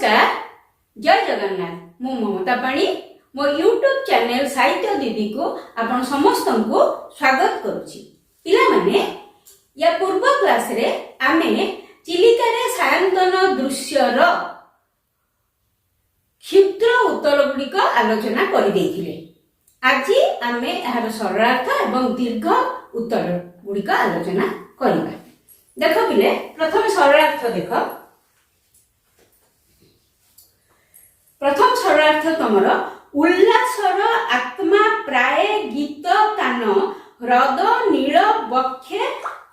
ନମସ୍କାର, ଜୟ ଜଗନ୍ନାଥ। ମୁଁ ମମତା ପାଣି, ମୋ ୟୁଟ୍ୟୁବ ଚ୍ୟାନେଲ ସାହିତ୍ୟ ଦିଦିକୁ ଆପଣ ସମସ୍ତଙ୍କୁ ସ୍ୱାଗତ କରୁଛି। ପିଲାମାନେ, ୟା ପୂର୍ବ କ୍ଲାସରେ ଆମେ ଚିଲିକାରେ ସାୟନ୍ତନ ଦୃଶ୍ୟର କ୍ଷୁଦ୍ର ଉତ୍ତର ଗୁଡ଼ିକ ଆଲୋଚନା କରିଦେଇଥିଲେ। ଆଜି ଆମେ ଏହାର ସରଳାର୍ଥ ଏବଂ ଦୀର୍ଘ ଉତ୍ତର ଗୁଡ଼ିକ ଆଲୋଚନା କରିବା। ଦେଖ ପିଲେ, ପ୍ରଥମେ ସରଳାର୍ଥ ଦେଖ। ପ୍ରଥମ ସରଳାର୍ଥ ତମର, ଉଲ୍ଲାସର ଆତ୍ମା ପ୍ରାୟ ଗୀତ ତାନ ହ୍ରଦ ନୀଳ ବକ୍ଷେ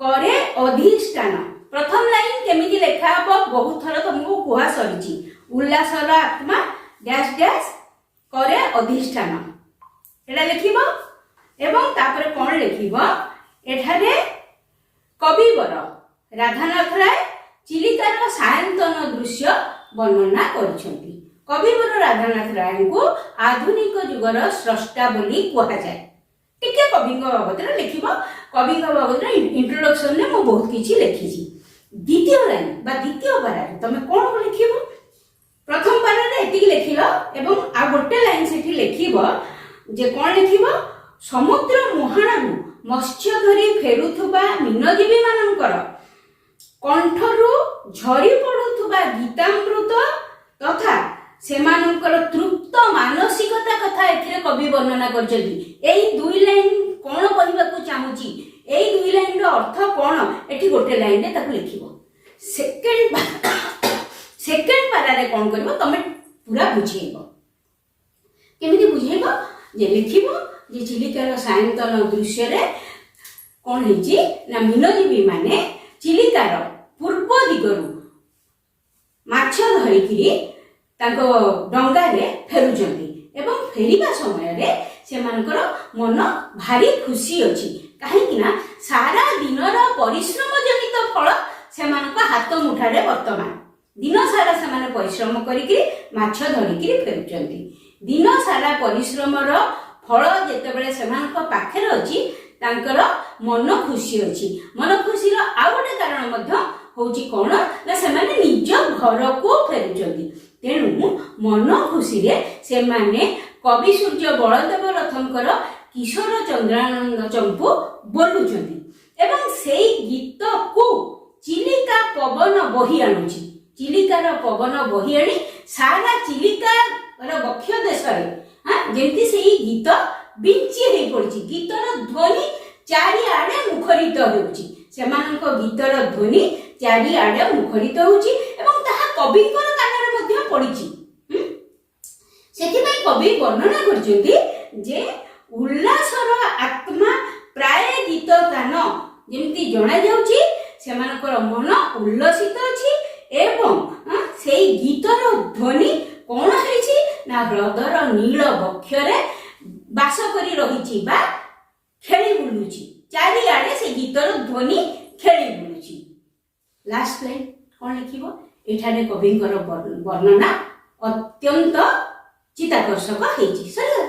କରେ ଅଧିଷ୍ଠାନ। ପ୍ରଥମ ଲାଇନ କେମିତି ଲେଖା ହବ, ବହୁତ ଥର ତମକୁ କୁହା ସରିଛି। ଉଲ୍ଲାସର ଆତ୍ମା ଡ୍ୟାଶ ଡ୍ୟାଶ କରେ ଅଧିଷ୍ଠାନ, ଏଟା ଲେଖିବ ଏବଂ ତାପରେ କଣ ଲେଖିବ? ଏଠାରେ କବିବର ରାଧାନାଥ ରାୟ ଚିଲିକାର ସାୟନ୍ତନ ଦୃଶ୍ୟ ବର୍ଣ୍ଣନା କରିଛନ୍ତି। କବିବର ରାଧାନାଥ ରାୟଙ୍କୁ ଆଧୁନିକ ଯୁଗର ସ୍ରଷ୍ଟା ବୋଲି କୁହାଯାଏ। ଟିକେ କବିଙ୍କ ବାବଦରେ ଲେଖିବ। କବିଙ୍କ ବାବଦରେ ଇଣ୍ଟ୍ରୋଡକ୍ସନରେ ମୁଁ ବହୁତ କିଛି ଲେଖିଛି। ଦ୍ୱିତୀୟ ଲାଇନ ବା ଦ୍ୱିତୀୟ ପାରାରେ ତମେ କଣ ଲେଖିବ? ପ୍ରଥମ ପାରାରେ ଏତିକି ଲେଖିଲ ଏବଂ ଆଉ ଗୋଟେ ଲାଇନ ସେଠି ଲେଖିବ ଯେ କଣ ଲେଖିବ? ସମୁଦ୍ର ମୁହାଣରୁ ମତ୍ସ୍ୟ ଧରି ଫେରୁଥିବା ମୀନଜୀବୀ ମାନଙ୍କର କଣ୍ଠରୁ ଝରି ପଡୁଥିବା ଗୀତାମୃତ ତଥା ସେମାନଙ୍କର ତୃପ୍ତ ମାନସିକତା କଥା ଏଥିରେ କବି ବର୍ଣ୍ଣନା କରିଛନ୍ତି। ଏଇ ଦୁଇ ଲାଇନ କଣ କହିବାକୁ ଚାହୁଁଛି, ଏଇ ଦୁଇ ଲାଇନର ଅର୍ଥ କଣ, ଏଠି ଗୋଟେ ଲାଇନରେ ତାକୁ ଲେଖିବ। ସେକେଣ୍ଡ ପାରାରେ କଣ କରିବ? ତମେ ପୁରା ବୁଝେଇବ। କେମିତି ବୁଝେଇବ? ଯେ ଲେଖିବ ଯେ ଚିଲିକାର ସାୟନ୍ତନ ଦୃଶ୍ୟରେ କଣ ହେଇଛି ନା, ମୀନଜୀବୀ ମାନେ ଚିଲିକାର ପୂର୍ବ ଦିଗରୁ ମାଛ ଧରିକିରି ତାଙ୍କ ଡଙ୍ଗାରେ ଫେରୁଛନ୍ତି ଏବଂ ଫେରିବା ସମୟରେ ସେମାନଙ୍କର ମନ ଭାରି ଖୁସି ଅଛି, କାହିଁକି ନା ସାରା ଦିନର ପରିଶ୍ରମ ଜନିତ ଫଳ ସେମାନଙ୍କ ହାତ ମୁଠାରେ ବର୍ତ୍ତମାନ। ଦିନ ସାରା ସେମାନେ ପରିଶ୍ରମ କରିକିରି ମାଛ ଧରିକିରି ଫେରୁଛନ୍ତି। ଦିନ ସାରା ପରିଶ୍ରମର ଫଳ ଯେତେବେଳେ ସେମାନଙ୍କ ପାଖରେ ଅଛି, ତାଙ୍କର ମନ ଖୁସି ଅଛି। ମନ ଖୁସିର ଆଉ ଗୋଟେ କାରଣ ମଧ୍ୟ ହଉଛି କଣ ନା, ସେମାନେ ନିଜ ଘରକୁ ଫେରୁଛନ୍ତି। ତେଣୁ ମନ ଖୁସିରେ ସେମାନେ କବି ସୂର୍ଯ୍ୟ ବଳଦେବ ରଥଙ୍କର କିଶୋର ଚନ୍ଦ୍ରାନନ୍ଦ ଚମ୍ପୁ ବୋଲୁଛନ୍ତି ଏବଂ ସେଇ ଗୀତକୁ ଚିଲିକା ପବନ ବହି ଆଣୁଛି। ଚିଲିକାର ପବନ ବହି ଆଣି ସାରା ଚିଲିକାର ବକ୍ଷ ଦେଶରେ ଯେମିତି ସେଇ ଗୀତ ବିଞ୍ଚି ହେଇ ପଡିଛି। ଗୀତର ଧ୍ୱନି ଚାରିଆଡେ ମୁଖରିତ ହେଉଛି। ସେମାନଙ୍କ ଗୀତର ଧ୍ୱନି ଚାରିଆଡେ ମୁଖରିତ ହେଉଛି ଏବଂ ତାହା କବିଙ୍କର କାନରେ ମଧ୍ୟ ପଡିଛି। ସେଥିପାଇଁ କବି ବର୍ଣ୍ଣନା କରିଛନ୍ତି ଯେ ଉଲ୍ଲାସର ଆତ୍ମା ପ୍ରାୟ ଗୀତ ତାନ, ଯେମିତି ଜଣାଯାଉଛି ସେମାନଙ୍କର ମନ ଉଲ୍ଲସିତ ଅଛି ଏବଂ ସେଇ ଗୀତର ଧ୍ୱନି କଣ ହେଇଛି ନା, ହ୍ରଦର ନୀଳ ବକ୍ଷରେ ବାସ କରି ରହିଛି ବା ଖେଳି ବୁଲୁଛି। ଚାରିଆଡେ ସେ ଗୀତର ଧ୍ୱନି ଖେଳି ବୁଲୁଛି। ଲାଷ୍ଟ ଲାଇନ୍ କଣ ଲେଖିବ? ଏଠାରେ କବିଙ୍କର ବର୍ଣ୍ଣନା ଅତ୍ୟନ୍ତ ଚିତ୍ତାକର୍ଷକ ହେଇଛି। ସରିଗଲା।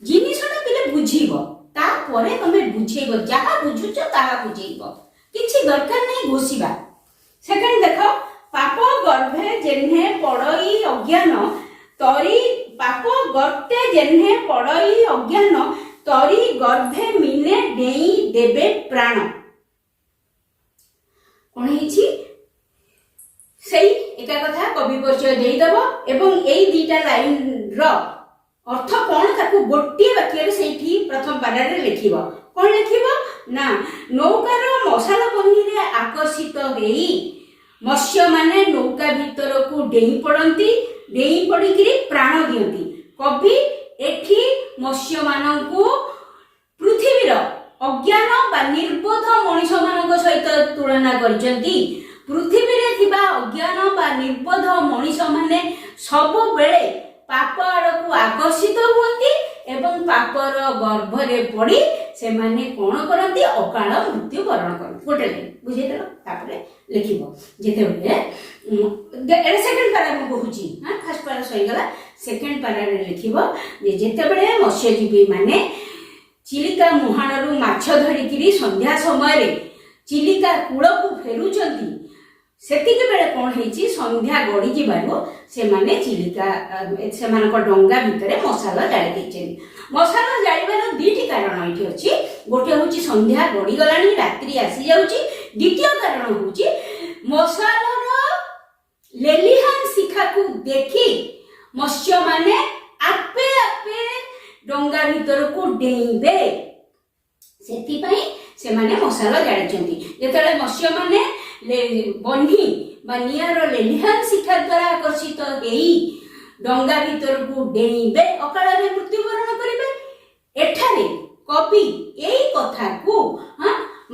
ଜିନିଷଟା ପିଲେ ବୁଝିବ, ତାପରେ ତମେ ବୁଝେଇବ। ଯାହା ବୁଝୁଛ ତାହା ବୁଝେଇବ, କିଛି ଦରକାର ନାହିଁ ଘୋଷିବା। ସେକେଣ୍ଡ ଦେଖ, ପାପ ଗର୍ଭେ ଯେହ୍ନେ ପଡଇ ଅଜ୍ଞାନ ତରି, ପାପ ଗର୍ତ୍ତେ ଯେହ୍ନେ ପଡଇ ଅଜ୍ଞାନ ତରି ଗର୍ଭେ ମିନେ ଡେଇଁ ଦେବେ ପ୍ରାଣ। କଣ ହେଇଛି? ସେଇ ଏକା କଥା, କବି ପରିଚୟ ଦେଇଦବ ଏବଂ ଏଇ ଦିଟା ଲାଇନର ଅର୍ଥ କଣ ତାକୁ ଗୋଟିଏ ବାକ୍ୟରେ ସେଇଠି ପ୍ରଥମ ପାରାରେ ଲେଖିବ। କଣ ଲେଖିବ ନା, ନୌକାର ମଶାଲ ବହ୍ନିରେ ଆକର୍ଷିତ ହେଇ ମତ୍ସ୍ୟମାନେ ନୌକା ଭିତରକୁ ଡେଇଁ ପଡନ୍ତି, ଡେଇଁ ପଡିକିରି ପ୍ରାଣ ଦିଅନ୍ତି। କବି ଏଠି ମତ୍ସ୍ୟମାନଙ୍କୁ ପୃଥିବୀର ଅଜ୍ଞାନ ବା ନିର୍ବୋଧ ମଣିଷମାନଙ୍କ ସହିତ ତୁଳନା କରିଛନ୍ତି। ପୃଥିବୀରେ ଥିବା ଅଜ୍ଞାନ ବା ନିର୍ବୋଧ ମଣିଷମାନେ ସବୁବେଳେ ପାପ ଆଡ଼କୁ ଆକର୍ଷିତ ହୁଅନ୍ତି ଏବଂ ପାପର ଗର୍ଭରେ ପଡି ସେମାନେ କଣ କରନ୍ତି? ଅକାଳ ମୃତ୍ୟୁ ବରଣ କରନ୍ତି। ଗୋଟେ ଲାଇନ ବୁଝେଇଦେଲ। ତାପରେ ଲେଖିବ ଯେତେବେଳେ ଏଟା ସେକେଣ୍ଡ ପାରା ମୁଁ କହୁଛି। ହଁ, ଫାର୍ଷ୍ଟ ପାରା ସରିଗଲା। ସେକେଣ୍ଡ ପାରାରେ ଲେଖିବ ଯେ ଯେତେବେଳେ ମତ୍ସ୍ୟଜୀବୀ ମାନେ ଚିଲିକା ମୁହାଣରୁ ମାଛ ଧରିକିରି ସନ୍ଧ୍ୟା ସମୟରେ ଚିଲିକା କୂଳକୁ ଫେରୁଛନ୍ତି, ସେତିକି ବେଳେ କ'ଣ ହେଇଛି? ସନ୍ଧ୍ୟା ଗଡ଼ିଯିବାରୁ ସେମାନେ ଚିଲିକା ସେମାନଙ୍କ ଡଙ୍ଗା ଭିତରେ ମଶାଲ ଜାଳି ଦେଇଛନ୍ତି। ମଶାଲ ଜାଳିବାର ଦୁଇଟି କାରଣ ଏଇଠି ଅଛି। ଗୋଟେ ହେଉଛି ସନ୍ଧ୍ୟା ଗଡ଼ିଗଲାଣି, ରାତ୍ରି ଆସିଯାଉଛି। ଦ୍ୱିତୀୟ କାରଣ ହେଉଛି ମଶାଲର ଲେଲିହାନ ଶିଖାକୁ ଦେଖି ମତ୍ସ୍ୟମାନେ ଆପେ ଆପେ ଡଙ୍ଗା ଭିତରକୁ ଡେଇଁବେ, ସେଥିପାଇଁ ସେମାନେ ମଶାଲ ଜାଳିଛନ୍ତି। ଯେତେବେଳେ ମତ୍ସ୍ୟମାନେ ବହ୍ନି ବା ନିଆଁର ଲେଲିହାନ ଶିଖା ଦ୍ୱାରା ଆକର୍ଷିତ ହେଇ ଡଙ୍ଗା ଭିତରକୁ ଡେଇଁବେ, ଅକାଳରେ ମୃତ୍ୟୁବରଣ କରିବେ। ଏଠାରେ କବି ଏଇ କଥାକୁ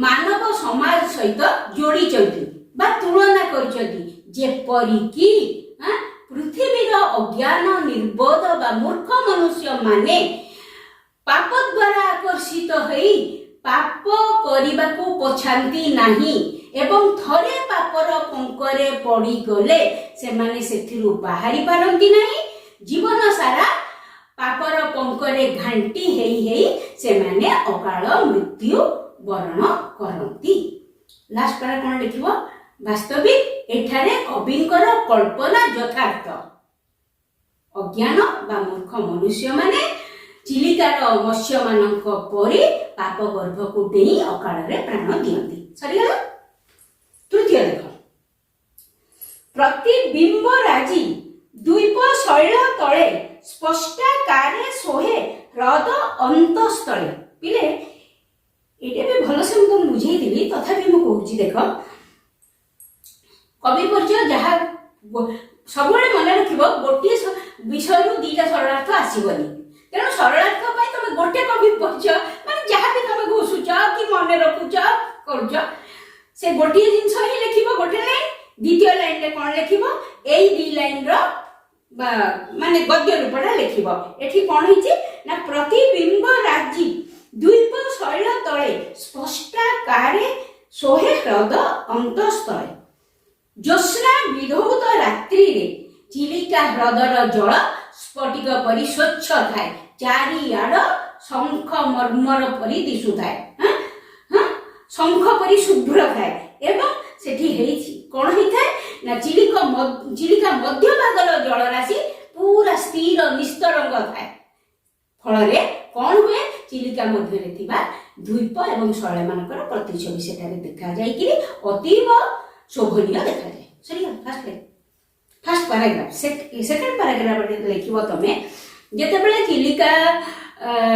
ମାନବ ସମାଜ ସହିତ ଯୋଡ଼ିଛନ୍ତି ବା ତୁଳନା କରିଛନ୍ତି, ଯେପରିକି ପୃଥିବୀର ଅଜ୍ଞାନ, ନିର୍ବୋଧ ବା ମୂର୍ଖ ମନୁଷ୍ୟମାନେ ପାପ ଦ୍ୱାରା ଆକର୍ଷିତ ହେଇ ପାପ କରିବାକୁ ପଛାନ୍ତି ନାହିଁ ଏବଂ ଥରେ ପାପର ପଙ୍କରେ ପଡ଼ିଗଲେ ସେମାନେ ସେଥିରୁ ବାହାରି ପାରନ୍ତି ନାହିଁ। ଜୀବନ ସାରା ପାପର ପଙ୍କରେ ଘାଣ୍ଟି ହେଇ ହେଇ ସେମାନେ ଅକାଳ ମୃତ୍ୟୁ ବରଣ କରନ୍ତି। ଲାଷ୍ଟ ପାରା କ'ଣ ଲେଖିବ? ବାସ୍ତବିକ ଏଠାରେ କବିଙ୍କର କଳ୍ପନା ଯଥାର୍ଥ। ଅଜ୍ଞାନ ବା ମୂର୍ଖ ମନୁଷ୍ୟମାନେ ଚିଲିକାର ମତ୍ସ୍ୟମାନଙ୍କ ପରି ପାପ ଗର୍ଭକୁ ଡେଇଁ ଅକାଳରେ ପ୍ରାଣ ଦିଅନ୍ତି। ସରିଗଲା। ତୃତୀୟ ଦେଖ। ପ୍ରତିବିମ୍ବ ରାଜି ଦ୍ୱୀପ ଶୈଳ ତଳେ ସ୍ପଷ୍ଟାକାରେ ଶୋହେ ହ୍ରଦ ଅନ୍ତସ୍ଥଳେ। ପିଲେ, ଏଇଟା ବି ଭଲସେ ମୁଁ ତମକୁ ବୁଝେଇଥିଲି, ତଥାପି ମୁଁ କହୁଛି। ଦେଖ, କବି ପରିଚୟ ଯାହା ସବୁବେଳେ ମନେ ରଖିବ, ଗୋଟିଏ ବିଷୟରୁ ଦିଟା ସରଳାର୍ଥ ଆସିବନି। ତେଣୁ ସରଳାର୍ଥ ପାଇଁ ତମେ ଗୋଟେ କବି ପରିଚୟ, ମାନେ ଯାହା ବି ତମେ ଘୋଷୁଛ କି ମନେ ରଖୁଛ କରୁଛ, ସେ ଗୋଟିଏ ଜିନିଷ ହିଁ ଲେଖିବ ଗୋଟେ ଲାଇନ। ଦ୍ୱିତୀୟ ଲାଇନରେ କ'ଣ ଲେଖିବ? ଏଇ ଦି ଲାଇନର ବା ମାନେ ଗଦ୍ୟ ରୂପଟା ଲେଖିବ। ଏଠି କ'ଣ ହେଇଛି ନା, ପ୍ରତିବିମ୍ବ ରାଜି ଦ୍ୱୀପ ଶୈଳ ତଳେ ସ୍ପଷ୍ଟାକାରେ ଶୋହେ ହ୍ରଦ ଅନ୍ତସ୍ଥଳେ। ଜ୍ୟୋତ୍ସ୍ନା ବିଧୌତ ରାତ୍ରିରେ ଚିଲିକା ହ୍ରଦର ଜଳ ସ୍ଫଟିକ ପରି ସ୍ୱଚ୍ଛ ଥାଏ, ଚାରିଆଡ଼ ଶଙ୍ଖ ମର୍ମର ପରି ଦିଶୁଥାଏ, ହାଁ? ହାଁ? ଶଙ୍ଖ ପରି ଶୁଭ୍ର ଥାଏ। ଏବଂ ସେଠି ହେଇଛି କ'ଣ ହେଇଥାଏ ନା, ଚିଲିକା ମଧ୍ୟଭାଗର ଜଳରାଶି ପୁରା ସ୍ଥିର ନିସ୍ତରଙ୍ଗ ଥାଏ। ଫଳରେ କ'ଣ ହୁଏ? ଚିଲିକା ମଧ୍ୟରେ ଥିବା ଦ୍ୱୀପ ଏବଂ ଶୈଳମାନଙ୍କର ପ୍ରତିଛବି ସେଠାରେ ଦେଖାଯାଇକିରି ଅତୀବ ଶୋଭନୀୟ ଦେଖାଯାଏ। ସରିଗଲା first line, first paragraph. Second paragraph ଲେଖିବ ତମେ, ଯେତେବେଳେ ଚିଲିକା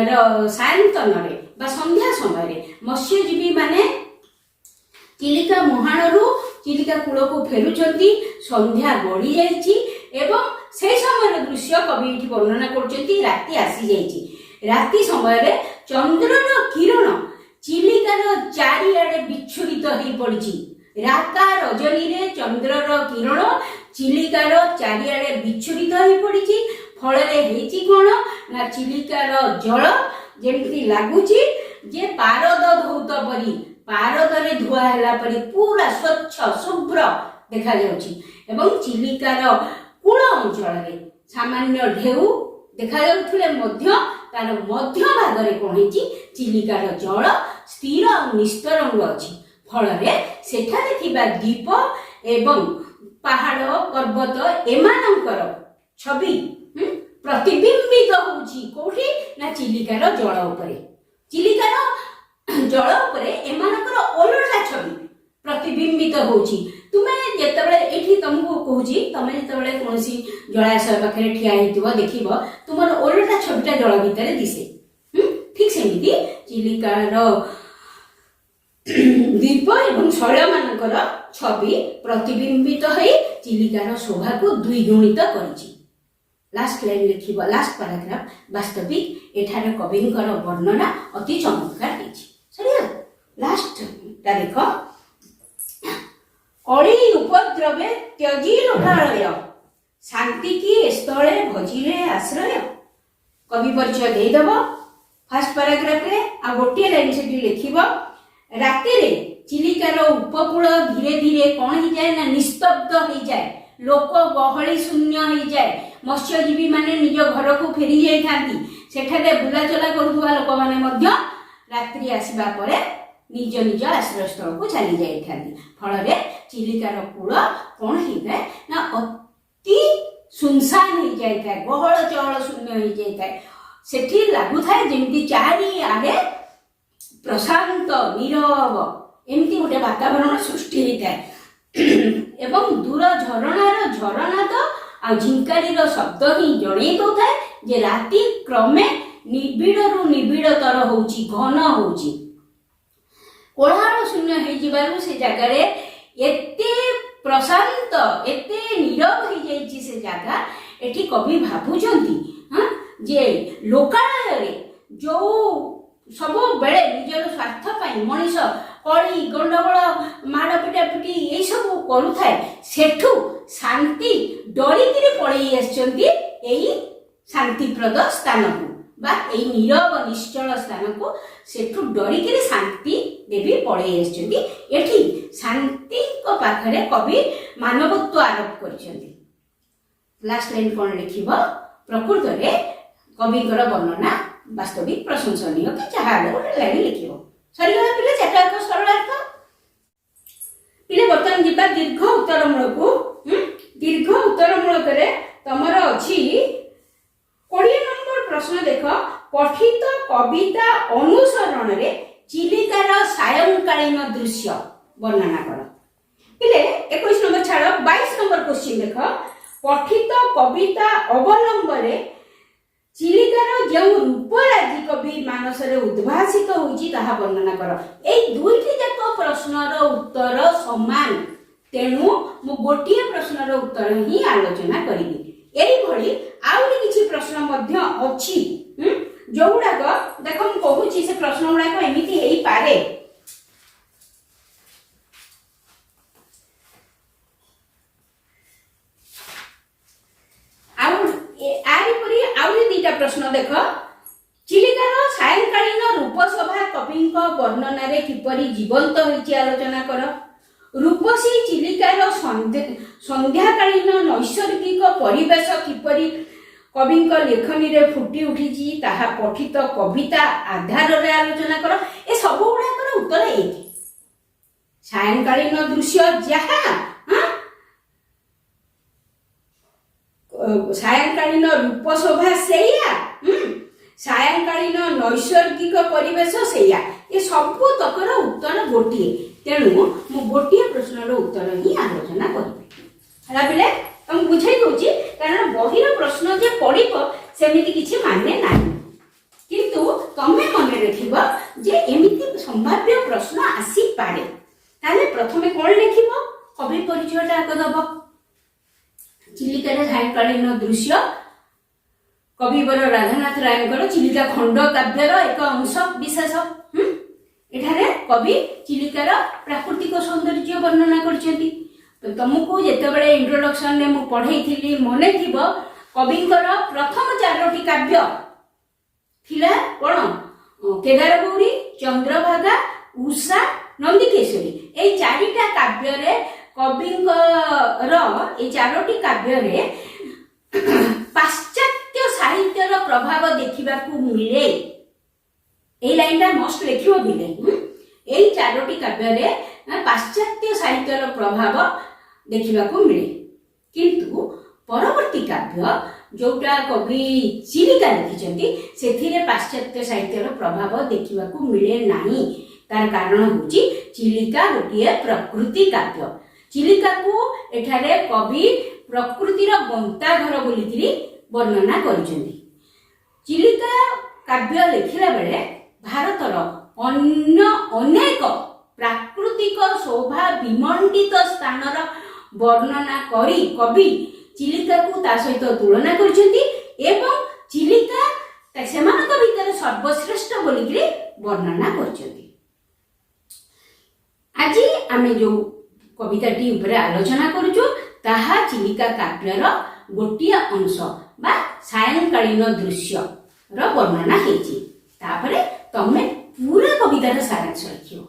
ର ସାୟନ୍ତନରେ ବା ସନ୍ଧ୍ୟା ସମୟରେ ମତ୍ସ୍ୟଜୀବୀ ମାନେ ଚିଲିକା ମୁହାଣରୁ ଚିଲିକା କୂଳକୁ ଫେରୁଛନ୍ତି, ସନ୍ଧ୍ୟା ଗଡ଼ି ଯାଇଛି ଏବଂ ସେଇ ସମୟର ଦୃଶ୍ୟ କବି ଏଠି ବର୍ଣ୍ଣନା କରୁଛନ୍ତି। ରାତି ଆସିଯାଇଛି। ରାତି ସମୟରେ ଚନ୍ଦ୍ରର କିରଣ ଚିଲିକାର ଚାରିଆଡ଼େ ବିଚ୍ଛୁରିତ ହେଇ ପଡ଼ିଛି। ରାତା ରଜନୀରେ ଚନ୍ଦ୍ରର କିରଣ ଚିଲିକାର ଚାରିଆଡ଼େ ବିଚ୍ଛୁରିତ ହେଇ ପଡ଼ିଛି। ଫଳରେ ହେଇଛି କ'ଣ ନା, ଚିଲିକାର ଜଳ ଯେମିତି ଲାଗୁଛି ଯେ ପାରଦ ଧୌତ ପରି, ପାରଦରେ ଧୁଆ ହେଲା ପରି ପୁରା ସ୍ୱଚ୍ଛ ଶୁଭ୍ର ଦେଖାଯାଉଛି। ଏବଂ ଚିଲିକାର କୂଳ ଅଞ୍ଚଳରେ ସାମାନ୍ୟ ଢେଉ ଦେଖାଯାଉଥିଲେ ମଧ୍ୟ ତାର ମଧ୍ୟ ଭାଗରେ କ'ଣ ହେଇଛି? ଚିଲିକାର ଜଳ ସ୍ଥିର ଆଉ ନିସ୍ତରଙ୍ଗ ଅଛି। ଫଳରେ ସେଠାରେ ଥିବା ଦ୍ୱୀପ ଏବଂ ପାହାଡ଼ ପର୍ବତ ଏମାନଙ୍କର ଛବି ପ୍ରତିବିମ୍ବିତ ହଉଛି କୋଉଠି ନା, ଚିଲିକାର ଜଳ ଉପରେ। ଚିଲିକାର ଜଳ ଉପରେ ଏମାନଙ୍କର ଓଲଟା ଛବି ପ୍ରତିବିମ୍ବିତ ହଉଛି। ତୁମେ ଯେତେବେଳେ, ଏଇଠି ତମକୁ କହୁଛି, ତମେ ଯେତେବେଳେ କୌଣସି ଜଳାଶୟ ପାଖରେ ଠିଆ ହେଇଥିବ, ଦେଖିବ ତୁମର ଓଲଟା ଛବିଟା ଜଳ ଭିତରେ ଦିଶେ। ଠିକ ସେମିତି ଚିଲିକାର ଦ୍ୱୀପ ଏବଂ ଶୈଳମାନଙ୍କର ଛବି ପ୍ରତିବିମ୍ବିତ ହୋଇ ଚିଲିକାର ଶୋଭାକୁ ଦ୍ୱିଗୁଣିତ କରିଛି। ଲାଷ୍ଟ ଲାଇନ୍ ଲେଖିବ, ଲାଷ୍ଟ ପାରାଗ୍ରାଫ। ବାସ୍ତବିକ ଏଠାରେ କବିଙ୍କର ବର୍ଣ୍ଣନା ଅତି ଚମତ୍କାର ହେଇଛି। ସରିଗଲା। ଲାଷ୍ଟଟା ଦେଖ। କଳି ଉପଦ୍ରବେ ତ୍ୟଜି ଲୋକାଳୟ ଶାନ୍ତି କି ସ୍ଥଳେ ଭଜିଲେ ଆଶ୍ରୟ। କବି ପରିଚୟ ଦେଇଦବ ଫାର୍ଷ୍ଟ ପାରାଗ୍ରାଫରେ, ଆଉ ଗୋଟିଏ ଲାଇନ୍ ସେଠି ଲେଖିବ। ରାତିରେ ଚିଲିକାର ଉପକୂଳ ଧୀରେ ଧୀରେ କଣ ହେଇଯାଏ ନା, ନିସ୍ତବ୍ଧ ହେଇଯାଏ, ଲୋକ ଗହଳି ଶୂନ୍ୟ ହେଇଯାଏ। ମତ୍ସ୍ୟଜୀବୀ ମାନେ ନିଜ ଘରକୁ ଫେରି ଯାଇଥାନ୍ତି। ସେଠାରେ ବୁଲାଚଲା କରୁଥିବା ଲୋକମାନେ ମଧ୍ୟ ରାତ୍ରି ଆସିବା ପରେ ନିଜ ନିଜ ଆଶ୍ରୟସ୍ଥଳକୁ ଚାଲି ଯାଇଥାନ୍ତି। ଫଳରେ ଚିଲିକାର କୂଳ କ'ଣ ହେଇଥାଏ ନା ଅତି ସୁନସାନ ହେଇଯାଇଥାଏ, ଗହଳ ଚହଳ ଶୂନ୍ୟ ହେଇଯାଇଥାଏ। ସେଠି ଲାଗୁଥାଏ ଯେମିତି ଚାରିଆଡ଼େ ପ୍ରଶାନ୍ତ ନୀରବ, ଏମିତି ଗୋଟେ ବାତାବରଣ ସୃଷ୍ଟି ହେଇଥାଏ ଏବଂ ଦୂର ଝରଣାର ଝରନାଦ ଆଉ ଝିଙ୍କାରିର ଶବ୍ଦ ହିଁ ଜଣେଇ ଦଉଥାଏ ଯେ ରାତି କ୍ରମେ ନିବିଡ଼ରୁ ନିବିଡ଼ତର ହଉଛି, ଘନ ହଉଛି। କୋଳାହଳ ଶୂନ୍ୟ ହେଇଯିବାରୁ ସେ ଜାଗାରେ ଏତେ ପ୍ରଶାନ୍ତ, ଏତେ ନୀରବ ହେଇଯାଇଛି ସେ ଜାଗା। ଏଠି କବି ଭାବୁଛନ୍ତି, ହଁ, ଯେ ଲୋକାଳୟରେ ଯୋଉ ସବୁବେଳେ ନିଜର ସ୍ୱାର୍ଥ ପାଇଁ ମଣିଷ କଳି ଗଣ୍ଡଗୋଳ ମାଡ଼ ପିଟାପିଟି ଏଇସବୁ କରୁଥାଏ, ସେଠୁ ଶାନ୍ତି ଡରିକିରି ପଳେଇ ଆସିଛନ୍ତି ଏଇ ଶାନ୍ତିପ୍ରଦ ସ୍ଥାନକୁ ବା ଏଇ ନୀରବ ନିଶ୍ଚଳ ସ୍ଥାନକୁ। ସେଠୁ ଡରିକିରି ଶାନ୍ତି ଦେବୀ ପଳେଇ ଆସିଛନ୍ତି। ଏଠି ଶାନ୍ତିଙ୍କ ପାଖରେ କବି ମାନବତ୍ୱ ଆରୋପ କରିଛନ୍ତି। ଲାଷ୍ଟ ଲାଇନ୍ କ'ଣ ଲେଖିବ? ପ୍ରକୃତରେ କବିଙ୍କର ବର୍ଣ୍ଣନା ବାସ୍ତବିକ ପ୍ରଶଂସନୀୟ କି ଯାହା ହେଲେ ଗୋଟେ ଲାଇନ୍ ଲେଖିବ। ସରିଗଲା ପିଲା ଚାରିଟା ଯାକ ସରଳାର୍ଥ। ପିଲେ, ବର୍ତ୍ତମାନ ଯିବା ଦୀର୍ଘ ଉତ୍ତରମୂଳକୁ। ଦୀର୍ଘ ଉତ୍ତରମୂଳକରେ ତମର ଅଛି 20 ନମ୍ବର ପ୍ରଶ୍ନ। ଦେଖ, ପଠିତ କବିତା ଅନୁସରଣରେ ଚିଲିକାର ସାୟଂକାଳୀନ ଦୃଶ୍ୟ ବର୍ଣ୍ଣନା କର। ପିଲେ, 21 ନମ୍ବର ଛାଡ଼, 22 ନମ୍ବର କ୍ୱେଶ୍ଚିନ୍ ଦେଖ। ପଠିତ କବିତା ଅବଲମ୍ବରେ ଚିଲିକାର ଯେଉଁ ରୂପରାଜି କବି ମାନସରେ ଉଦ୍ଭାସିତ ହୋଇଛି, ତାହା ବର୍ଣ୍ଣନା କର। ଏଇ ଦୁଇଟି ଯାକ ପ୍ରଶ୍ନର ଉତ୍ତର ସମାନ, ତେଣୁ ମୁଁ ଗୋଟିଏ ପ୍ରଶ୍ନର ଉତ୍ତର ହିଁ ଆଲୋଚନା କରିବି। ଏଇଭଳି ଆହୁରି କିଛି ପ୍ରଶ୍ନ ମଧ୍ୟ ଅଛି, ଯୋଉଗୁଡାକ ଦେଖ ମୁଁ କହୁଛି, ସେ ପ୍ରଶ୍ନ ଗୁଡାକ ଏମିତି ହେଇପାରେ। ଆଉ ଆରି ପରି ଆହୁରି ଦିଟା ପ୍ରଶ୍ନ ଦେଖ। ଚିଲିକାର ସାୟଂକାଳୀନ ରୂପଶୋଭା କବିଙ୍କ ବର୍ଣ୍ଣନାରେ କିପରି ଜୀବନ୍ତ ହୋଇଛି, ଆଲୋଚନା କର। ରୂପସୀ ଚିଲିକାର ସନ୍ଧ୍ୟାକାଳୀନ ନୈସର୍ଗିକ ପରିବେଶ କିପରି କବିଙ୍କ ଲେଖନୀରେ ଫୁଟି ଉଠିଛି, ତାହା ପଠିତ କବିତା ଆଧାରରେ ଆଲୋଚନା କର। ଏ ସବୁ ଗୁଡାକର ଉତ୍ତର ଏଇଠି। ସାୟଂକାଳୀନ ଦୃଶ୍ୟ ଯାହା, ହଁ, ସାୟଂକାଳୀନ ରୂପ ଶୋଭା ସେଇଆ, ସାୟଂକାଳୀନ ନୈସର୍ଗିକ ପରିବେଶ ସେଇଆ। ଏ ସବୁ ତକର ଉତ୍ତର ଗୋଟିଏ, ତେଣୁ ମୁଁ ଗୋଟିଏ ପ୍ରଶ୍ନର ଉତ୍ତର ହିଁ ଆଲୋଚନା କରିବି। ହେଲା ପିଲେ? ତମକୁ ବୁଝେଇ ଦଉଛି, କାରଣ ବହିର ପ୍ରଶ୍ନ ଯେ ପଡ଼ିବ ସେମିତି କିଛି ମାନେ ନାହିଁ, କିନ୍ତୁ ତମେ ମନେ ରଖିବ ଯେ ଏମିତି ସମ୍ଭାବ୍ୟ ପ୍ରଶ୍ନ ଆସିପାରେ। ତାହେଲେ ପ୍ରଥମେ କଣ ଲେଖିବ? କବି ପରିଚୟଟା ଆଗ ଦବ। ଚିଲିକାର ସାୟଂକାଳୀନ ଦୃଶ୍ୟ କବିବର ରାଧାନାଥ ରାୟଙ୍କର ଚିଲିକା ଖଣ୍ଡ କାବ୍ୟର ଏକ ଅଂଶ ବିଶେଷ। ଏଠାରେ କବି ଚିଲିକାର ପ୍ରାକୃତିକ ସୌନ୍ଦର୍ଯ୍ୟ ବର୍ଣ୍ଣନା କରିଛନ୍ତି। ତମକୁ ଯେତେବେଳେ ଇଣ୍ଟ୍ରୋଡକ୍ସନରେ ମୁଁ ପଢେଇଥିଲି, ମନେ ଥିବ, କବିଙ୍କର ପ୍ରଥମ ଚାରୋଟି କାବ୍ୟ ଥିଲା କଣ? କେଦାରଗୌରୀ, ଚନ୍ଦ୍ରଭାଗା, ଉଷା, ନନ୍ଦିକେଶ୍ୱରୀ। ଏଇ ଚାରିଟା କାବ୍ୟରେ, କବିଙ୍କର ଏଇ ଚାରୋଟି କାବ୍ୟରେ ପାଶ୍ଚାତ୍ୟ ସାହିତ୍ୟର ପ୍ରଭାବ ଦେଖିବାକୁ ମିଳେ। ଏଇ ଲାଇନଟା ମଷ୍ଟ ଲେଖିବ ପିଲେ। ଏଇ ଚାରୋଟି କାବ୍ୟରେ ପାଶ୍ଚାତ୍ୟ ସାହିତ୍ୟର ପ୍ରଭାବ ଦେଖିବାକୁ ମିଳେ, କିନ୍ତୁ ପରବର୍ତ୍ତୀ କାବ୍ୟ ଯୋଉଟା କବି ଚିଲିକା ଲେଖିଛନ୍ତି, ସେଥିରେ ପାଶ୍ଚାତ୍ୟ ସାହିତ୍ୟର ପ୍ରଭାବ ଦେଖିବାକୁ ମିଳେ ନାହିଁ। ତାର କାରଣ ହେଉଛି ଚିଲିକା ଗୋଟିଏ ପ୍ରକୃତି କାବ୍ୟ। ଚିଲିକାକୁ ଏଠାରେ କବି ପ୍ରକୃତିର ଗନ୍ତାଘର ବୋଲିକିରି ବର୍ଣ୍ଣନା କରିଛନ୍ତି। ଚିଲିକା କାବ୍ୟ ଲେଖିଲା ବେଳେ ଭାରତର ଅନ୍ୟ ଅନେକ ପ୍ରାକୃତିକ ଶୋଭା ବିମଣ୍ଡିତ ସ୍ଥାନର ବର୍ଣ୍ଣନା କରି କବି ଚିଲିକାକୁ ତା ସହିତ ତୁଳନା କରିଛନ୍ତି ଏବଂ ଚିଲିକା ସେମାନଙ୍କ ଭିତରେ ସର୍ବଶ୍ରେଷ୍ଠ ବୋଲିକିରି ବର୍ଣ୍ଣନା କରିଛନ୍ତି। ଆଜି ଆମେ ଯୋଉ କବିତାଟି ଉପରେ ଆଲୋଚନା କରୁଛୁ, ତାହା ଚିଲିକା କାବ୍ୟର ଗୋଟିଏ ଅଂଶ ବା ସାୟଂକାଳୀନ ଦୃଶ୍ୟର ବର୍ଣ୍ଣନା ହେଇଛି। ତାପରେ ତମେ ପୁରା କବିତାର ସାରାଂଶ ଲେଖିବ,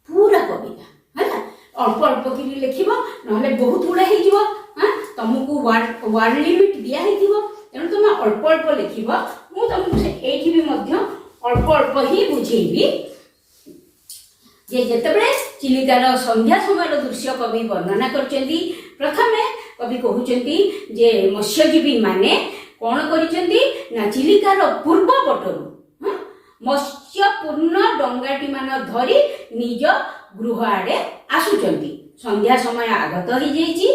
ପୁରା କବିତା ହେଲା। ଅଳ୍ପ ଅଳ୍ପ କରି ଲେଖିବ, ନହେଲେ ବହୁତ ଗୁଡ଼ା ହେଇଯିବ। ହଁ, ତମକୁ ୱାର୍ଡ ଲିମିଟ ଦିଆ ହେଇଥିବ, ତେଣୁ ତମେ ଅଳ୍ପ ଅଳ୍ପ ଲେଖିବ। ମୁଁ ତମକୁ ସେ ଏଇଠି ବି ମଧ୍ୟ ଅଳ୍ପ ଅଳ୍ପ ହିଁ ବୁଝେଇବି। ଯେ ଯେତେବେଳେ ଚିଲିକାର ସନ୍ଧ୍ୟା ସମୟର ଦୃଶ୍ୟ କବି ବର୍ଣ୍ଣନା କରିଛନ୍ତି, ପ୍ରଥମେ କବି କହୁଛନ୍ତି ଯେ ମତ୍ସ୍ୟଜୀବୀ ମାନେ କ'ଣ କରିଛନ୍ତି ନା ଚିଲିକାର ପୂର୍ବ ପଟରୁ ମତ୍ସ୍ୟପୂର୍ଣ୍ଣ ଡଙ୍ଗାଟି ମାନ ଧରି ନିଜ ଗୃହ ଆଡ଼େ ଆସୁଛନ୍ତି। ସନ୍ଧ୍ୟା ସମୟ ଆଗତ ହେଇଯାଇଛି।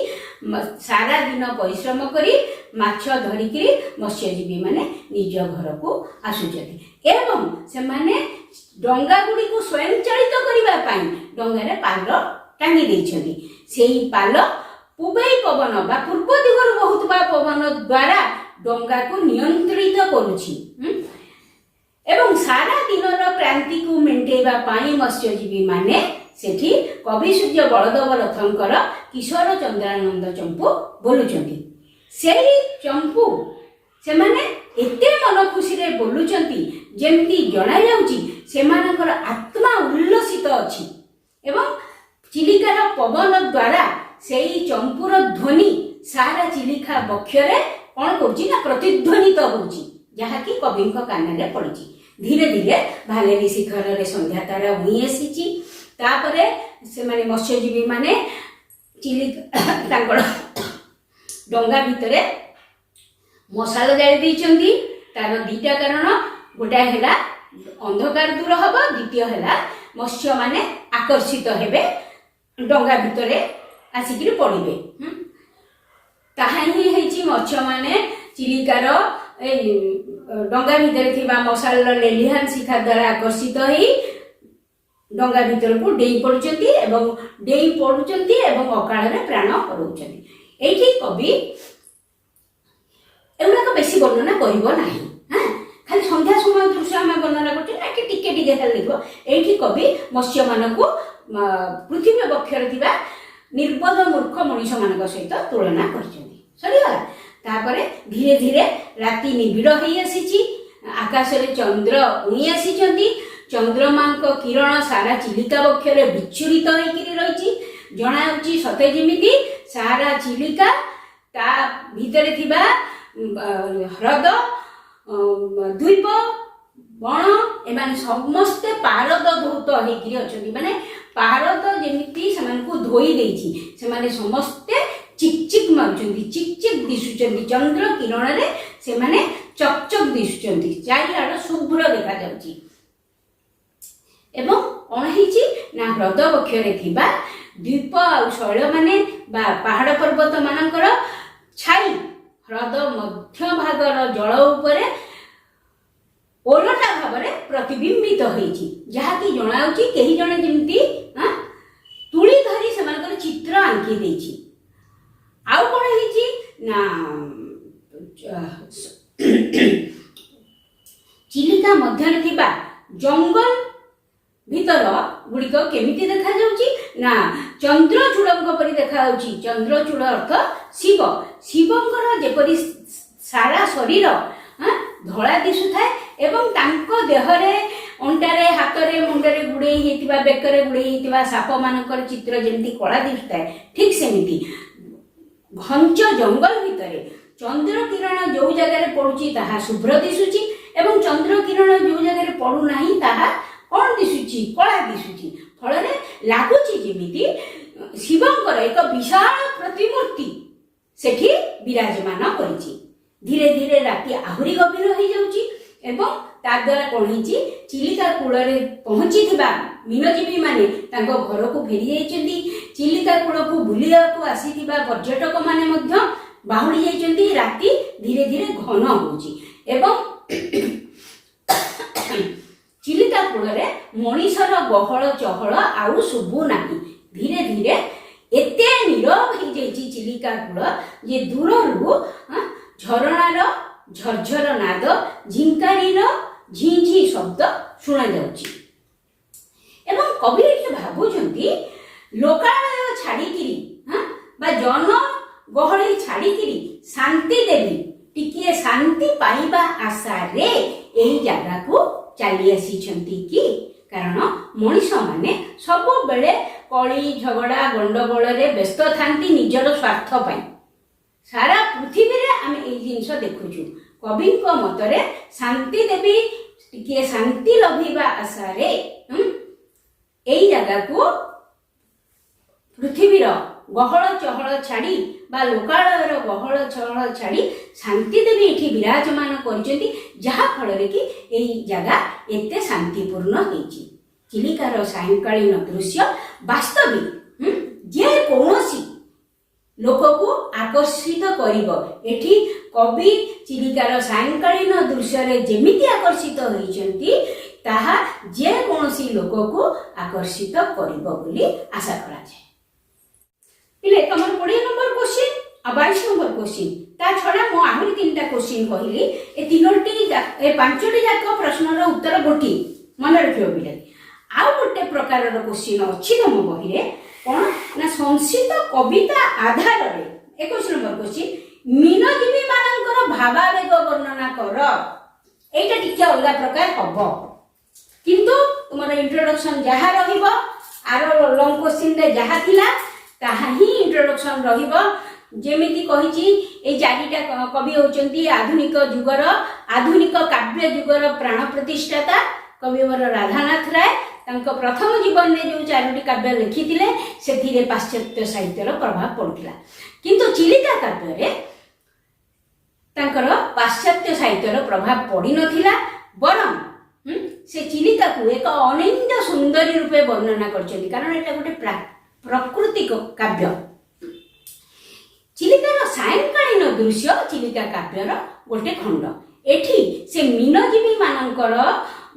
ସାରା ଦିନ ପରିଶ୍ରମ କରି ମାଛ ଧରିକିରି ମତ୍ସ୍ୟଜୀବୀ ମାନେ ନିଜ ଘରକୁ ଆସୁଛନ୍ତି ଏବଂ ସେମାନେ ଡଙ୍ଗା ଗୁଡ଼ିକୁ ସ୍ୱୟଂଚାଳିତ କରିବା ପାଇଁ ଡଙ୍ଗାରେ ପାଲ ଟାଙ୍ଗି ଦେଇଛନ୍ତି। ସେଇ ପାଲ ପୂବେଇ ପବନ ବା ପୂର୍ବ ଦିଗରୁ ବହୁଥିବା ପବନ ଦ୍ୱାରା ଡଙ୍ଗାକୁ ନିୟନ୍ତ୍ରିତ କରୁଛି। ଏବଂ ସାରା ଦିନର କ୍ଳାନ୍ତିକୁ ମେଣ୍ଟେଇବା ପାଇଁ ମତ୍ସ୍ୟଜୀବୀ ମାନେ ସେଠି କବି ସୂର୍ଯ୍ୟ ବଳଦେବ ରଥଙ୍କର କିଶୋର ଚନ୍ଦ୍ରାନନ୍ଦ ଚମ୍ପୁ ବୋଲୁଛନ୍ତି। ସେଇ ଚମ୍ପୁ ସେମାନେ ଏତେ ମନ ଖୁସିରେ ବୋଲୁଛନ୍ତି, ଯେମିତି ଜଣାଯାଉଛି ସେମାନଙ୍କର ଆତ୍ମା ଉଲ୍ଲସିତ ଅଛି ଏବଂ ଚିଲିକାର ପବନ ଦ୍ୱାରା ସେଇ ଚମ୍ପୁର ଧ୍ୱନି ସାରା ଚିଲିକା ବକ୍ଷରେ କ'ଣ କରୁଛି ନା ପ୍ରତିଧ୍ୱନିତ ହେଉଛି, ଯାହାକି କବିଙ୍କ କାନରେ ପଡ଼ିଛି। ଧୀରେ ଧୀରେ ଭାଲେରୀ ଶିଖରରେ ସନ୍ଧ୍ୟା ତାରା ଉଇଁ ଆସିଛି। ତାପରେ ସେମାନେ ମତ୍ସ୍ୟଜୀବୀ ମାନେ ଚିଲିକା ତାଙ୍କର ଡଙ୍ଗା ଭିତରେ ମଶାଲ ଜାଳି ଦେଇଛନ୍ତି। ତାର ଦିଟା କାରଣ, ଗୋଟାଏ ହେଲା ଅନ୍ଧକାର ଦୂର ହବ, ଦ୍ୱିତୀୟ ହେଲା ମତ୍ସ୍ୟମାନେ ଆକର୍ଷିତ ହେବେ, ଡଙ୍ଗା ଭିତରେ ଆସିକିରି ପଡ଼ିବେ। ତାହା ହିଁ ହେଇଛି। ମତ୍ସ୍ୟମାନେ ଚିଲିକାର ଏଇ ଡଙ୍ଗା ଭିତରେ ଥିବା ମଶାଲର ଲେଲିହାନ ଶିଖା ଦ୍ୱାରା ଆକର୍ଷିତ ହେଇ ଡଙ୍ଗା ଭିତରକୁ ଡେଇଁ ପଡୁଛନ୍ତି ଏବଂ ଅକାଳରେ ପ୍ରାଣ ହରଉଛନ୍ତି। ଏଇଠି କବି ଏଗୁଡ଼ାକ ବେଶୀ ବର୍ଣ୍ଣନା କରିବ ନାହିଁ। ହଁ, ଖାଲି ସନ୍ଧ୍ୟା ସମୟ ଦୃଶ୍ୟ ଆମେ ବର୍ଣ୍ଣନା କରୁଛୁ ନା, ଏଠି ଟିକେ ଟିକେ ଖାଲି ଲେଖିବ। ଏଇଠି କବି ମତ୍ସ୍ୟମାନଙ୍କୁ ପୃଥିବୀ ବକ୍ଷରେ ଥିବା ନିର୍ବୋଧ ମୂର୍ଖ ମଣିଷମାନଙ୍କ ସହିତ ତୁଳନା କରିଛନ୍ତି। ସରିଗଲା। ତାପରେ ଧୀରେ ଧୀରେ ରାତି ନିବିଡ଼ ହେଇ ଆସିଛି। ଆକାଶରେ ଚନ୍ଦ୍ର ଉଇଁ ଆସିଛନ୍ତି। ଚନ୍ଦ୍ରମାଙ୍କ କିରଣ ସାରା ଚିଲିକା ବକ୍ଷରେ ବିଚ୍ଛୁରିତ ହେଇକିରି ରହିଛି। ଜଣାଯାଉଛି ସତେ ଯେମିତି ସାରା ଚିଲିକା, ତା ଭିତରେ ଥିବା ହ୍ରଦ, ଦ୍ୱୀପ, ବଣ, ଏମାନେ ସମସ୍ତେ ପାରଦ ଧୌତ ହେଇକିରି ଅଛନ୍ତି। ମାନେ ପାରଦ ଯେମିତି ସେମାନଙ୍କୁ ଧୋଇ ଦେଇଛି। ସେମାନେ ସମସ୍ତେ ଚିକ୍ ଚିକ୍ ମାରୁଛନ୍ତି, ଚିକ୍ ଚିକ୍ ଦିଶୁଛନ୍ତି। ଚନ୍ଦ୍ର କିରଣରେ ସେମାନେ ଚକ୍ ଚକ୍ ଦିଶୁଛନ୍ତି। ଚାରିଆଡ଼ ଶୁଭ୍ର ଦେଖାଯାଉଛି। ଏବଂ କ'ଣ ହେଇଛି ନା ହ୍ରଦ ବକ୍ଷରେ ଥିବା ଦ୍ୱୀପ ଆଉ ଶୈଳମାନେ ବା ପାହାଡ଼ ପର୍ବତ ମାନଙ୍କର ଛାଇ ହ୍ରଦ ମଧ୍ୟ ଭାଗର ଜଳ ଉପରେ ଓଲଟା ଭାବରେ ପ୍ରତିବିମ୍ବିତ ହେଇଛି, ଯାହାକି ଜଣାଉଛି କେହି ଜଣେ ଯେମିତି ତୁଳି ଧରି ସେମାନଙ୍କର ଚିତ୍ର ଆଙ୍କି ଦେଇଛି। ଆଉ କ'ଣ ହେଇଛି ନା ଚିଲିକା ମଧ୍ୟରେ ଥିବା ଜଙ୍ଗଲ ଭିତର ଗୁଡ଼ିକ କେମିତି ଦେଖାଯାଉଛି ନା ଚନ୍ଦ୍ରଚୂଡ଼ଙ୍କ ପରି ଦେଖାଯାଉଛି। ଚନ୍ଦ୍ରଚୂଡ଼ ଅର୍ଥ ଶିବ। ଶିବଙ୍କର ଯେପରି ସାରା ଶରୀର ଧଳା ଦିଶୁଥାଏ ଏବଂ ତାଙ୍କ ଦେହରେ, ଅଣ୍ଟାରେ, ହାତରେ, ମୁଣ୍ଡରେ ଗୁଡ଼େଇ ହେଇଥିବା, ବେକରେ ଗୁଡ଼େଇ ହେଇଥିବା ସାପମାନଙ୍କର ଚିତ୍ର ଯେମିତି କଳା ଦିଶୁଥାଏ, ଠିକ୍ ସେମିତି ଘଞ୍ଚ ଜଙ୍ଗଲ ଭିତରେ ଚନ୍ଦ୍ର କିରଣ ଯୋଉ ଜାଗାରେ ପଡୁଛି ତାହା ଶୁଭ୍ର ଦିଶୁଛି ଏବଂ ଚନ୍ଦ୍ର କିରଣ ଯୋଉ ଜାଗାରେ ପଡୁନାହିଁ ତାହା କ'ଣ ଦିଶୁଛି? କଳା ଦିଶୁଛି। ଫଳରେ ଲାଗୁଛି ଯେମିତି ଶିବଙ୍କର ଏକ ବିଶାଳ ପ୍ରତିମୂର୍ତ୍ତି ସେଠି ବିରାଜମାନ କରିଛି। ଧୀରେ ଧୀରେ ରାତି ଆହୁରି ଗଭୀର ହେଇଯାଉଛି ଏବଂ ତା ଦ୍ୱାରା କ'ଣ ହେଇଛି, ଚିଲିକା କୂଳରେ ପହଞ୍ଚିଥିବା ମୀନଜୀବୀ ମାନେ ତାଙ୍କ ଘରକୁ ଫେରି ଯାଇଛନ୍ତି। ଚିଲିକା କୂଳକୁ ବୁଲିବାକୁ ଆସିଥିବା ପର୍ଯ୍ୟଟକମାନେ ମଧ୍ୟ ବାହୁଡ଼ି ଯାଇଛନ୍ତି। ରାତି ଧୀରେ ଧୀରେ ଘନ ହେଉଛି ଏବଂ ଚିଲିକା କୂଳରେ ମଣିଷର ଗହଳ ଚହଳ ଆଉ ଶୁଭୁ ନାହିଁ। ଧୀରେ ଧୀରେ ଏତେ ନୀରବ ହେଇଯାଇଛି ଚିଲିକା କୂଳ ଯେ ଦୂରରୁ ଝରଣାର ଝରଝର ନାଦ, ଝିଙ୍କାରିର ଝିଁ ଝିଁ ଶବ୍ଦ ଶୁଣାଯାଉଛି। ଏବଂ କବି ଏଠି ଭାବୁଛନ୍ତି, ଲୋକାଳୟ ଛାଡ଼ିକିରି ବା ଜନ ଗହଳି ଛାଡ଼ିକିରି ଶାନ୍ତି ଦେବୀ ଟିକିଏ ଶାନ୍ତି ପାଇବା ଆଶାରେ ଏଇ ଜାଗାକୁ ଚାଲି ଆସିଛନ୍ତି କି? କାରଣ ମଣିଷମାନେ ସବୁବେଳେ କଳି ଝଗଡ଼ା ଗଣ୍ଡଗୋଳରେ ବ୍ୟସ୍ତ ଥାନ୍ତି ନିଜର ସ୍ୱାର୍ଥ ପାଇଁ। ସାରା ପୃଥିବୀରେ ଆମେ ଏଇ ଜିନିଷ ଦେଖୁଛୁ। କବିଙ୍କ ମତରେ ଶାନ୍ତି ଦେବୀ ଟିକିଏ ଶାନ୍ତି ଲଭିବା ଆଶାରେ ଏଇ ଜାଗାକୁ ପୃଥିବୀର ଗହଳ ଚହଳ ଛାଡ଼ି ବା ଲୋକାଳୟର ଗହଳ ଚହଳ ଛାଡ଼ି ଶାନ୍ତି ଦେବୀ ଏଠି ବିରାଜମାନ କରିଛନ୍ତି, ଯାହା ଫଳରେ କି ଏଇ ଜାଗା ଏତେ ଶାନ୍ତିପୂର୍ଣ୍ଣ ହେଇଛି। ଚିଲିକାର ସାୟଂକାଳୀନ ଦୃଶ୍ୟ ବାସ୍ତବିକ ଯେ କୌଣସି ଲୋକକୁ ଆକର୍ଷିତ କରିବ। ଏଠି କବି ଚିଲିକାର ସାୟଂକାଳୀନ ଦୃଶ୍ୟରେ ଯେମିତି ଆକର୍ଷିତ ହୋଇଛନ୍ତି, ତାହା ଯେକୌଣସି ଲୋକକୁ ଆକର୍ଷିତ କରିବ ବୋଲି ଆଶା କରାଯାଏ। ପିଲେ, ତମର 20 ନମ୍ବର କୋଶ୍ଚିନ୍ ଆଉ 22 ନମ୍ବର କୋଶ୍ଚିନ୍, ତା ଛଡ଼ା ମୁଁ ଆହୁରି ତିନିଟା କୋଶ୍ଚିନ୍ କହିଲି। ଏ ତିନୋଟି, ଏ ପାଞ୍ଚଟି ଯାକ ପ୍ରଶ୍ନର ଉତ୍ତର ଗୋଟିଏ, ମନେ ରଖିବ ପିଲେ। ଆଉ ଗୋଟେ ପ୍ରକାରର କୋଶ୍ଚିନ୍ ଅଛି ତମ ବହିରେ। କ'ଣ ନା, ଶଂସିତ କବିତା ଆଧାରରେ 21 ନମ୍ବର କୋଶ୍ଚିନ୍, ମୀନଜୀବୀ ମାନଙ୍କର ଭାବାବେଗ ବର୍ଣ୍ଣନା କର। ଏଇଟା ଟିକେ ଅଲଗା ପ୍ରକାର ହବ, କିନ୍ତୁ ତୁମର ଇଣ୍ଟ୍ରୋଡକ୍ସନ ଯାହା ରହିବ, ଆର ଲଙ୍ଗ କୋଶ୍ଚିନ୍ରେ ଯାହା ଥିଲା ତାହା ହିଁ ଇଣ୍ଟ୍ରୋଡକ୍ସନ ରହିବ। ଯେମିତି କହିଛି, ଏଇ ଚାରିଟା କବି ହେଉଛନ୍ତି ଆଧୁନିକ ଯୁଗର, ଆଧୁନିକ କାବ୍ୟ ଯୁଗର ପ୍ରାଣ ପ୍ରତିଷ୍ଠାତା। କବିବର ରାଧାନାଥ ରାୟ ତାଙ୍କ ପ୍ରଥମ ଜୀବନରେ ଯେଉଁ ଚାରୋଟି କାବ୍ୟ ଲେଖିଥିଲେ, ସେଥିରେ ପାଶ୍ଚାତ୍ୟ ସାହିତ୍ୟର ପ୍ରଭାବ ପଡୁଥିଲା। କିନ୍ତୁ ଚିଲିକା କାବ୍ୟରେ ତାଙ୍କର ପାଶ୍ଚାତ୍ୟ ସାହିତ୍ୟର ପ୍ରଭାବ ପଡ଼ିନଥିଲା, ବରଂ ସେ ଚିଲିକାକୁ ଏକ ଅନିନ୍ଦ୍ୟ ସୁନ୍ଦରୀ ରୂପେ ବର୍ଣ୍ଣନା କରିଛନ୍ତି, କାରଣ ଏଇଟା ଗୋଟେ ପ୍ରାକୃତିକ କାବ୍ୟ। ଚିଲିକାର ସାୟଂକାଳୀନ ଦୃଶ୍ୟ ଚିଲିକା କାବ୍ୟର ଗୋଟେ ଖଣ୍ଡ। ଏଠି ସେ ମୀନଜୀବୀ ମାନଙ୍କର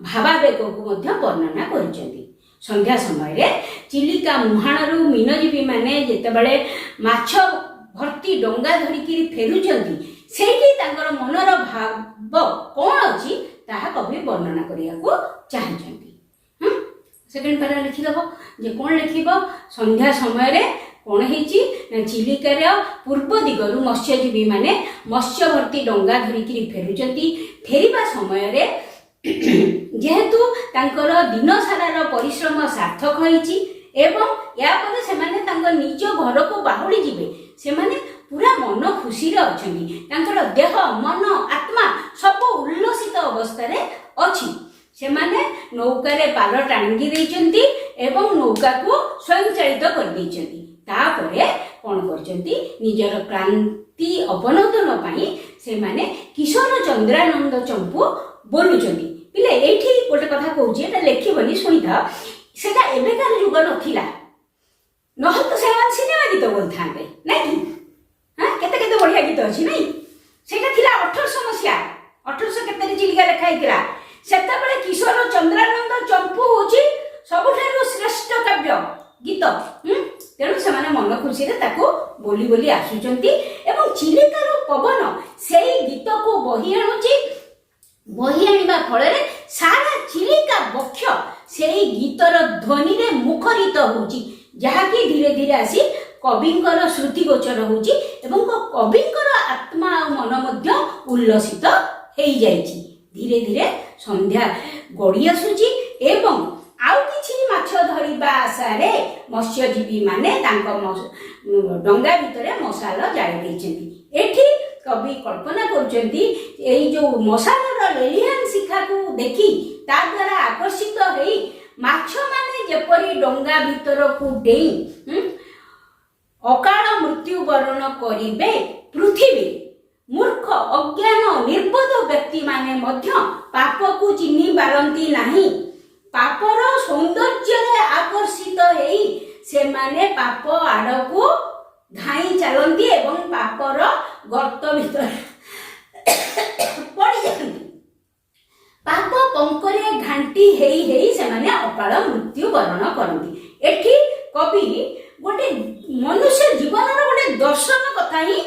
ଭାବାବେଗକୁ ମଧ୍ୟ ବର୍ଣ୍ଣନା କରିଛନ୍ତି। ସନ୍ଧ୍ୟା ସମୟରେ ଚିଲିକା ମୁହାଣରୁ ମୀନଜୀବୀ ମାନେ ଯେତେବେଳେ ମାଛ ଭର୍ତ୍ତି ଡଙ୍ଗା ଧରିକିରି ଫେରୁଛନ୍ତି, ସେଇଠି ତାଙ୍କର ମନର ଭାବ କ'ଣ ଅଛି, ତାହା କବି ବର୍ଣ୍ଣନା କରିବାକୁ ଚାହିଁଛନ୍ତି। ସେକେଣ୍ଡ ପାରା ଲେଖିଦେବ ଯେ କ'ଣ ଲେଖିବ? ସନ୍ଧ୍ୟା ସମୟରେ କ'ଣ ହେଇଛି ନା, ଚିଲିକାର ପୂର୍ବ ଦିଗରୁ ମତ୍ସ୍ୟଜୀବୀ ମାନେ ମତ୍ସ୍ୟ ଭର୍ତ୍ତି ଡଙ୍ଗା ଧରିକିରି ଫେରୁଛନ୍ତି। ଫେରିବା ସମୟରେ ଯେହେତୁ ତାଙ୍କର ଦିନ ସାରାର ପରିଶ୍ରମ ସାର୍ଥକ ହେଇଛି ଏବଂ ଏହାପରେ ସେମାନେ ତାଙ୍କ ନିଜ ଘରକୁ ବାହୁଡ଼ି ଯିବେ, ସେମାନେ ପୁରା ମନ ଖୁସିରେ ଅଛନ୍ତି। ତାଙ୍କର ଦେହ, ମନ, ଆତ୍ମା ସବୁ ଉଲ୍ଲସିତ ଅବସ୍ଥାରେ ଅଛି। ସେମାନେ ନୌକାରେ ପାଲ ଟାଙ୍ଗି ଦେଇଛନ୍ତି ଏବଂ ନୌକାକୁ ସ୍ୱୟଂଚାଳିତ କରିଦେଇଛନ୍ତି। ତାପରେ କ'ଣ କରିଛନ୍ତି? ନିଜର କ୍ଳାନ୍ତି ଅବନୋଦନ ପାଇଁ ସେମାନେ କିଶୋର ଚନ୍ଦ୍ରାନନ୍ଦ ଚମ୍ପୁ ବୋଲୁଛନ୍ତି। ପିଲେ, ଏଇଠି ଗୋଟେ କଥା କହୁଛି, ଏଟା ଲେଖିବନି, ଶୁଣିଥାଅ। ସେଟା ଏବେକାର ଯୁଗ ନଥିଲା, ନହେଲେ ତ ସେମାନେ ସିନେମା ଗୀତ ବୋଲୁଥାନ୍ତେ, ନାଇଁ କି? ହଁ, କେତେ କେତେ ବଢିଆ ଗୀତ ଅଛି, ନାଇଁ? ସେଇଟା ଥିଲା 1800 ମସିହା। 1800 କେତେରେ ଚିଲିକା ଲେଖା ହେଇଥିଲା। ସେତେବେଳେ କିଶୋର ଚନ୍ଦ୍ରାନନ୍ଦ ଚମ୍ପୁ ହଉଛି ସବୁଠାରୁ ଶ୍ରେଷ୍ଠ କାବ୍ୟ ଗୀତ। ତେଣୁ ସେମାନେ ମନ ଖୁସିରେ ତାକୁ ବୋଲି ବୋଲି ଆସୁଛନ୍ତି ଏବଂ ଚିଲିକାର ପବନ ସେଇ ଗୀତକୁ ବହି ଆଣୁଛି। ବହି ଆଣିବା ଫଳରେ ସାରା ଚିଲିକା ବକ୍ଷ ସେଇ ଗୀତର ଧ୍ୱନିରେ ମୁଖରିତ ହେଉଛି, ଯାହାକି ଧୀରେ ଧୀରେ ଆସି କବିଙ୍କର ଶ୍ରୁତିଗୋଚର ହେଉଛି ଏବଂ କବିଙ୍କର ଆତ୍ମା ଆଉ ମନ ମଧ୍ୟ ଉଲ୍ଲସିତ ହେଇଯାଇଛି। ଧୀରେ ଧୀରେ ସନ୍ଧ୍ୟା ଗଡ଼ି ଆସୁଛି ଏବଂ ଆଉ କିଛି ମାଛ ଧରିବା ଆଶାରେ ମତ୍ସ୍ୟଜୀବୀ ମାନେ ତାଙ୍କ ଡଙ୍ଗା ଭିତରେ ମଶାଲ ଜାଳି ଦେଇଛନ୍ତି। ଏଠି କବି କଳ୍ପନା କରୁଛନ୍ତି, ଏଇ ଯୋଉ ମଶାଲର ଲେଲିହାନ ଶିଖାକୁ ଦେଖି ତା ଦ୍ୱାରା ଆକର୍ଷିତ ହେଇ ମାଛମାନେ ଯେପରି ଡଙ୍ଗା ଭିତରକୁ ଡେଇଁ ଅକାଳ ମୃତ୍ୟୁବରଣ କରିବେ, ପୃଥିବୀ ମୂର୍ଖ, ଅଜ୍ଞାନ, ନିର୍ବୋଧ ବ୍ୟକ୍ତିମାନେ ମଧ୍ୟ ପାପକୁ ଚିହ୍ନି ପାରନ୍ତି ନାହିଁ। ପାପର ସୌନ୍ଦର୍ଯ୍ୟରେ ଆକର୍ଷିତ ହେଇ ସେମାନେ ପାପ ଆଡ଼କୁ ଧାଇଁ ଚାଲନ୍ତି ଏବଂ ପାପର ଗର୍ତ୍ତ ଭିତରେ ପଡ଼ିଯାଆନ୍ତି। ପାପ ପଙ୍କରେ ଘାଣ୍ଟି ହେଇ ହେଇ ସେମାନେ ଅକାଳ ମୃତ୍ୟୁ ବରଣ କରନ୍ତି। ଏଠି କବି ଗୋଟେ ମନୁଷ୍ୟ ଜୀବନର ଗୋଟେ ଦର୍ଶନ କଥା ହିଁ,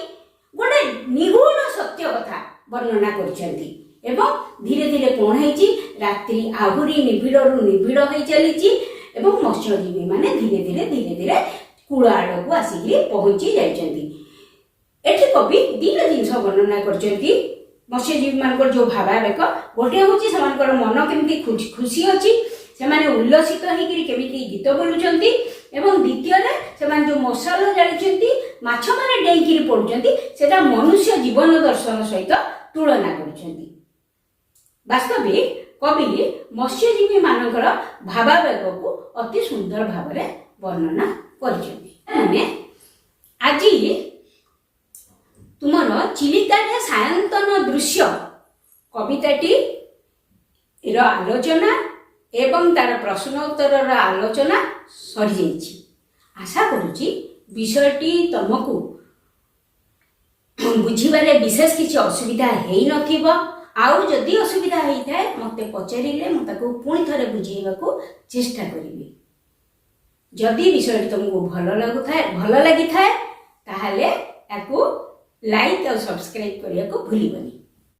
ଗୋଟେ ନିଗୂଢ଼ ସତ୍ୟ କଥା ବର୍ଣ୍ଣନା କରିଛନ୍ତି। ଏବଂ ଧୀରେ ଧୀରେ କ'ଣ ହେଇଛି? ରାତ୍ରି ଆହୁରି ନିବିଡ଼ରୁ ନିବିଡ଼ ହେଇ ଚାଲିଛି ଏବଂ ମତ୍ସ୍ୟଜୀବୀ ମାନେ ଧୀରେ ଧୀରେ ଧୀରେ ଧୀରେ କୂଳ ଆଡ଼କୁ ଆସିକିରି ପହଞ୍ଚି ଯାଇଛନ୍ତି। ଏଠି କବି ଦିଟା ଜିନିଷ ବର୍ଣ୍ଣନା କରିଛନ୍ତି ମତ୍ସ୍ୟଜୀବୀ ମାନଙ୍କର ଯୋଉ ଭାବାବେଗ। ଗୋଟିଏ ହଉଛି ସେମାନଙ୍କର ମନ କେମିତି ଖୁସି ଅଛି, ସେମାନେ ଉଲ୍ଲସିତ ହେଇକିରି କେମିତି ଗୀତ ବୋଲୁଛନ୍ତି ଏବଂ ଦ୍ୱିତୀୟରେ ସେମାନେ ଯୋଉ ମଶାଲ ଜାଳିଛନ୍ତି, ମାଛମାନେ ଡେଇଁକିରି ପଡୁଛନ୍ତି, ସେଟା ମନୁଷ୍ୟ ଜୀବନ ଦର୍ଶନ ସହିତ ତୁଳନା କରୁଛନ୍ତି। ବାସ୍ତବିକ କବି ମତ୍ସ୍ୟଜୀବୀ ମାନଙ୍କର ଭାବାବେଗକୁ ଅତି ସୁନ୍ଦର ଭାବରେ ବର୍ଣ୍ଣନା କରିଛନ୍ତି। ମାନେ ଆଜି ତୁମର ଚିଲିକାରେ ସାୟନ୍ତନ ଦୃଶ୍ୟ କବିତାଟି ର ଆଲୋଚନା ଏବଂ ତାର ପ୍ରଶ୍ନ ଉତ୍ତରର ଆଲୋଚନା ସରିଯାଇଛି। ଆଶା କରୁଛି ବିଷୟଟି ତମକୁ ବୁଝିବାରେ ବିଶେଷ କିଛି ଅସୁବିଧା ହେଇନଥିବ। ଆଉ ଯଦି ଅସୁବିଧା ହେଇଥାଏ, ମୋତେ ପଚାରିଲେ ମୁଁ ତାକୁ ପୁଣି ଥରେ ବୁଝେଇବାକୁ ଚେଷ୍ଟା କରିବି। ଯଦି ବିଷୟଟି ତୁମକୁ ଭଲ ଲାଗୁଥାଏ, ଭଲ ଲାଗିଥାଏ, ତାହେଲେ ତାକୁ ଲାଇକ୍ ଆଉ ସବସ୍କ୍ରାଇବ୍ କରିବାକୁ ଭୁଲିବନି।